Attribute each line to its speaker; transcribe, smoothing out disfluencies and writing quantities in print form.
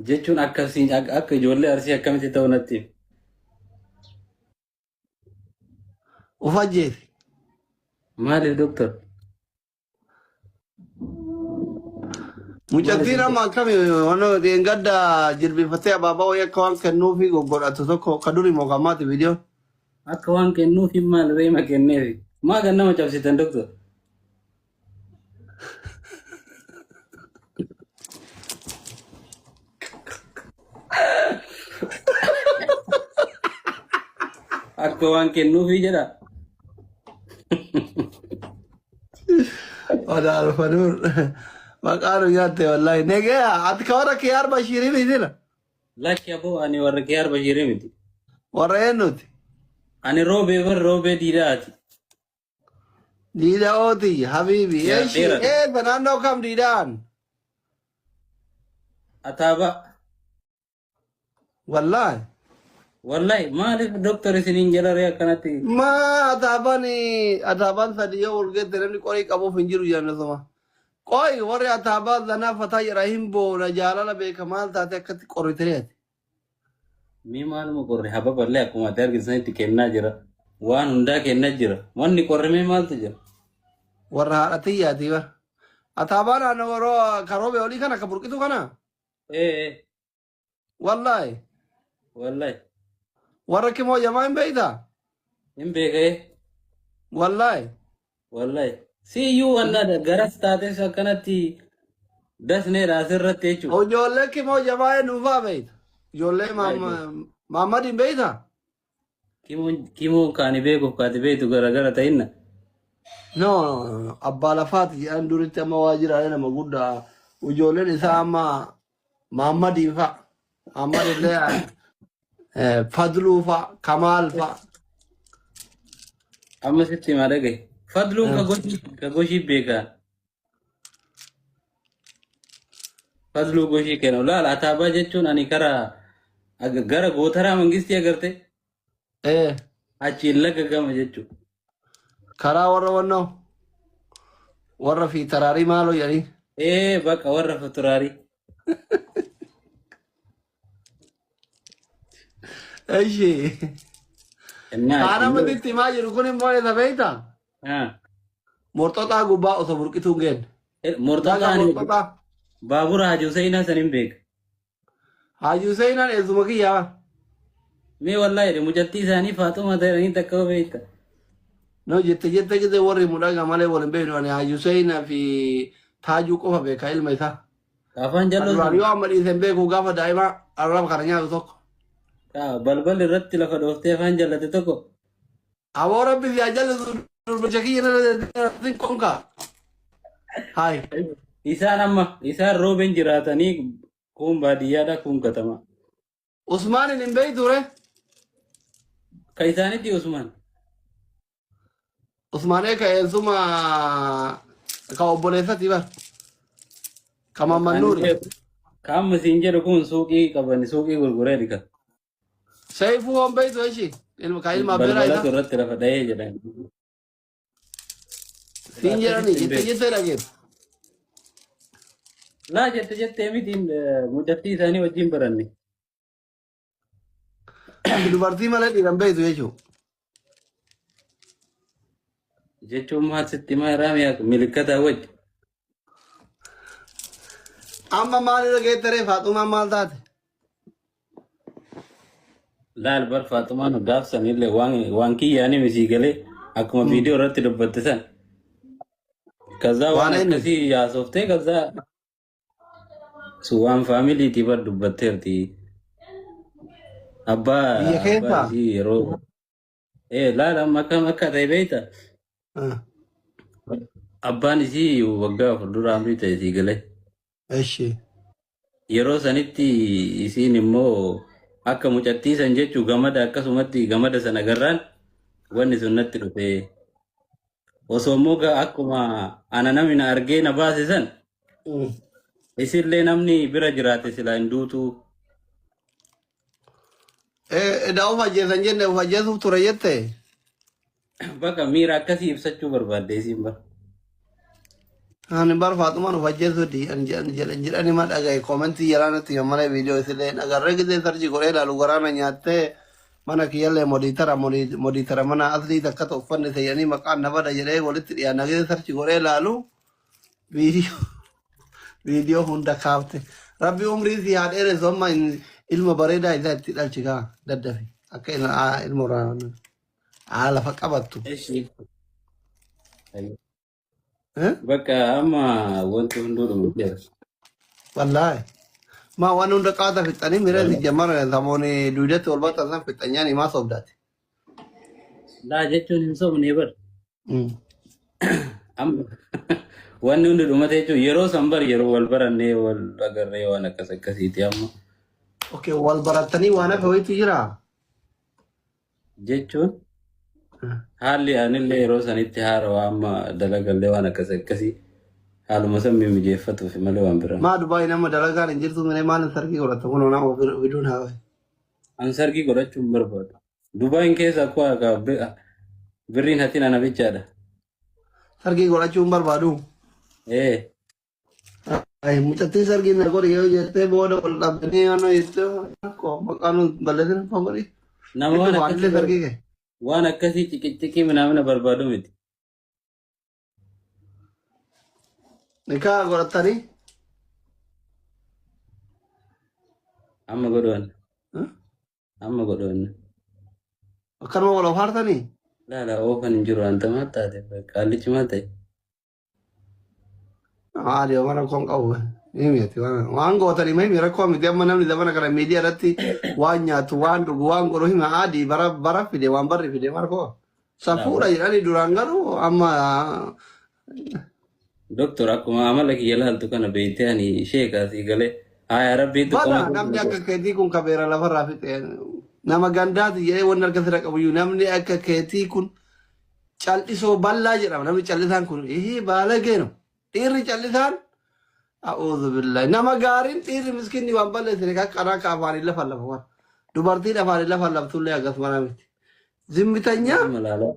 Speaker 1: Jechuun akkasii akka ijoollee Arsii akkamitti ta'u natti himi.
Speaker 2: Of ajjeesi.
Speaker 1: Maaliif doktor?
Speaker 2: Mucattiin amma akkami waan dheengadda jilbifattee abaabaa wayii akka waan kennuufi goggodhatu tokko ka duri moo kan maati viidiyoon.
Speaker 1: Akka waan kennuufi maal reema kenneefi. Maa kan nama cabsitan doktor? Akka waan kennuufi jedha.
Speaker 2: Oda alfanuur maqaa nu nyaatte wallaahi. Negee ati ka warra kiyaar bashiirii miti.
Speaker 1: Lakki aboo ani warra kiyaar bashiirii miti.
Speaker 2: Warra eenyuti?
Speaker 1: Ani roobee bar roobee diidaati.
Speaker 2: Diida ooti habiibi.
Speaker 1: Yaa
Speaker 2: Eeshi
Speaker 1: dheeradha.
Speaker 2: eessa naannoo kam diidaan?
Speaker 1: Ataabaa.
Speaker 2: Wallaahi.
Speaker 1: Wallahi maaliif doktor isiniin jala ree akkanatti?
Speaker 2: Maa ataabaan ataabaan sadi yoo wal geette namni qorii qabuuf hin jiru jennasuma. Qoy warri ataabaa zanaa fataa jedha hin boona jaalala beeka maal taate akkatti qorritee ati.
Speaker 1: Mee maaluma qorre hababallee akkuma ati argitu sanitti kennaa jira. Waan hundaa kennaa jira. Wanni qorre mee maaltu jira?
Speaker 2: Warra haadha tiyyaatii bara. Ataabaa naannoo yeroo karoobe olii kana ka burqitu kana.
Speaker 1: Ee
Speaker 2: Wallaahi.
Speaker 1: wallahi
Speaker 2: Warra kimoo jamaa hin beeytaa?
Speaker 1: hin beekee
Speaker 2: Wallaahi.
Speaker 1: wallahi. Siyyuu wanna garas taates akkanatti dasneedha asirratti jechuudha.
Speaker 2: Ijoollee kimoo jamaa eenyu fa'aa beeyta? Ijoollee Mahammad hin beeytaa?
Speaker 1: Kimoon kaani beekuuf kaati beektu garagara ta'inna.
Speaker 2: No, no, no, no. Abbaa lafaati jedhan duritti amma waa jiraale nama guddaa. Ijoolleen isaa amma Mahammadiin fa'a. Mahammad illee Fadluu fa'a, Kamaal fa'a.
Speaker 1: Amma sitti himaa dhagaye. Fadluun ka goshii beekaa. Fadluu goshii kennu. Laala ataabaa jechuun ani kara gara gootaraa mangistii agarte achiin laga gama jechuudha.
Speaker 2: Karaa warra wannoo warra fi taraarii maaloo jedhanii.
Speaker 1: Ee bakka warra futuraarii.
Speaker 2: Eshi.
Speaker 1: Innaa
Speaker 2: Kaana
Speaker 1: achiin
Speaker 2: matitti himaa jiru kun immoo eessa beektaa? Morxoxaa gubbaa osoo burqituu hin geenne. Laga
Speaker 1: Morxoxaa ani
Speaker 2: morxoxaa.
Speaker 1: baabura Haji Huseenaa san hin beeka.
Speaker 2: Haji Huseenaan eessuma kiyyaa.
Speaker 1: Mee wallaahi jedhe mucattii isaanii Faaxumaa ta'anii takka beekta.
Speaker 2: No jette jette gite warri mudhaga malee wal hin beeknu ani Haji Huseenaa fi Taajuu qofa beeka ilma isaa.
Speaker 1: Afaan jalloo
Speaker 2: Duraan
Speaker 1: sun
Speaker 2: yoo amma dhiise hin beeku gaafa daa'ima arraba kana nyaatu tokko.
Speaker 1: Balballi irratti lafa dhooftee afaan jallate tokko.
Speaker 2: Aboo rabbi si haa jallisu durbicha kiyya nana konka. Hayi.
Speaker 1: Isaan amma isaan roobeen jiraatanii kun baadiyyaadha kun katama.
Speaker 2: Usmaanin hin beektu re?
Speaker 1: Ka isaanitti Usmaan.
Speaker 2: Usmaanee ka eessuma ka obboleessati bar. Ka Mamman Nuuri.
Speaker 1: Ka amma siin jedhu kun suuqii qaban suuqii gurguree dhika.
Speaker 2: Seifuu hoon beektu eshi? Ilma ka ilma abbeeraa
Speaker 1: Balbalatu
Speaker 2: isaa.
Speaker 1: irratti lafa dhahee jedhan.
Speaker 2: Siin jedhani jette jettee dhageessa.
Speaker 1: Laa jette jettee mitiin mucattii isaanii wajjin baranne.
Speaker 2: Ati dubartii malee dhiira hin beektu jechuudha.
Speaker 1: Jechuun maal sitti himaa irraa milikkataa wajji.
Speaker 2: Amma maalirra geettaree Faaxumaan maal taate?
Speaker 1: Laal bar Faaxumaan gaafsan illee waan kiyyaanii misii galee akkuma viidiyoo irratti dubbatte san. Kazaa
Speaker 2: Waan
Speaker 1: waan
Speaker 2: eenyu?
Speaker 1: akkasii yaasoftee kazaa sun waan faamiliitii bar dubbatteerti. Abbaa
Speaker 2: Biyya
Speaker 1: abbaa
Speaker 2: keessaa?
Speaker 1: isii yeroo laal amma akkam akka ta'e beekta. Abbaan isii waggaa 4 dura amrii ta'e sii galee.
Speaker 2: Eshi.
Speaker 1: Yeroo sanitti isiin immoo akka mucattii san jechuu gamada akkasumatti gamada sana agarraan wanni sun natti dhufe. Osoo immoo akkuma ana namni na argee na baase san isillee namni bira jiraate silaa hin duutu.
Speaker 2: Edaa of ajjeesan jenne of ajjeesuuf ture jette.
Speaker 1: Bakka miira akkasii ibsachuu barbaadde isiin bara.
Speaker 2: Ani bar Faaxumaan of ajjeesuu jedhan jedhani ma dhagaye koomentii jalaa natti himan malee viidiyoo isillee hin agarree gisee sarchi godhee ilaalu garaana nyaattee mana kiyyallee modiitara modiitara mana aslii takka ta'u uffanni seeyanii maqaan na bada jedhee walitti dhiyaanna gisee sarchi godhee ilaalu viidiyoo viidiyoo hunda kaafte. Rabbi umrii si haa dheeressu amma ilma bareedaa isaa itti dhalchi kaa daddafi akka ilma haa lafa qabattu.
Speaker 1: Eshi.
Speaker 2: Eh?
Speaker 1: Bakka amma wanti hunduu dhumateera.
Speaker 2: Wallaahi. Maa waan hunda qaata fixanii miira si jammara samooni duudatti ol baatan san fixanyaan himaa sobdaati.
Speaker 1: Laa jechuun hin sobne bar. Amma wanni hundi dhumate jechuun yeroo san bar yeroo wal barannee wal agarree waan akkas akkasiiti amma
Speaker 2: Okay, wal barattanii waan hafe wayitu jira.
Speaker 1: Jechuun haalli anillee yeroo sanitti haarawaa amma dalagallee waan akkas akkasii haaluma san mijeeffatuuf malee waan biraa.
Speaker 2: Maa Dubaay nama dalagaan hin jirtu malee maal sargii godhata kun nama fiduun haa.
Speaker 1: An sargii godhachuu hin barbaadu. Dubaayin keessa akkoo akka birriin hatiin ana bichaadha.
Speaker 2: Sargii godhachuu hin barbaadu.
Speaker 1: Ee.
Speaker 2: Ay, mucattiin sargii na godhi yoo jettee booda wal dhabdanii yoo jettee koo maqaa nu balleessin afaan godhi.
Speaker 1: Nama
Speaker 2: Itti
Speaker 1: waan
Speaker 2: waanillee
Speaker 1: akkasii
Speaker 2: sargii kee.
Speaker 1: Waan akkasii ciqiciqii minaamina barbaadu miti.
Speaker 2: Nikaa godhatanii?
Speaker 1: Amma godhuun. Amma godhuun.
Speaker 2: Akkanuma wal ofaartanii?
Speaker 1: Laala oofan hin jiru wanta maal taate qaallichi maal ta'e.
Speaker 2: Maali yoo rakkoon qabu. Himiti waan gootan hima himi rakkoo miti amma namni zamana kana miidiyaa irratti waan nyaatu waan dhugu waan godhu hima adii bara bara fide waan barri fide markoo. Safuudha jedhanii duraan garuu amma.
Speaker 1: Doktor, akkuma amala kiyya laaltu kana beektee ani sheekaa sii galee haaya rabbiitu
Speaker 2: Bada
Speaker 1: qoma.
Speaker 2: Namni akka keetii kun kabeera lafarraa fixe nama gandaati jedhee wanni harka sirra qabuyyuu namni akka keetii kun cal'isoo bal'aa jedhama. Namni cal'isaan kun ihii baalageeno dhiirri cal'isaan a'uudhu billahi nama gaariin dhiirri miskinni waan balleessine kan qaraa ka afaaniin lafa lafa waan dubartiin afaaniin lafa laftullee akkas mana miti zimmitanyaa.
Speaker 1: Malaalaa.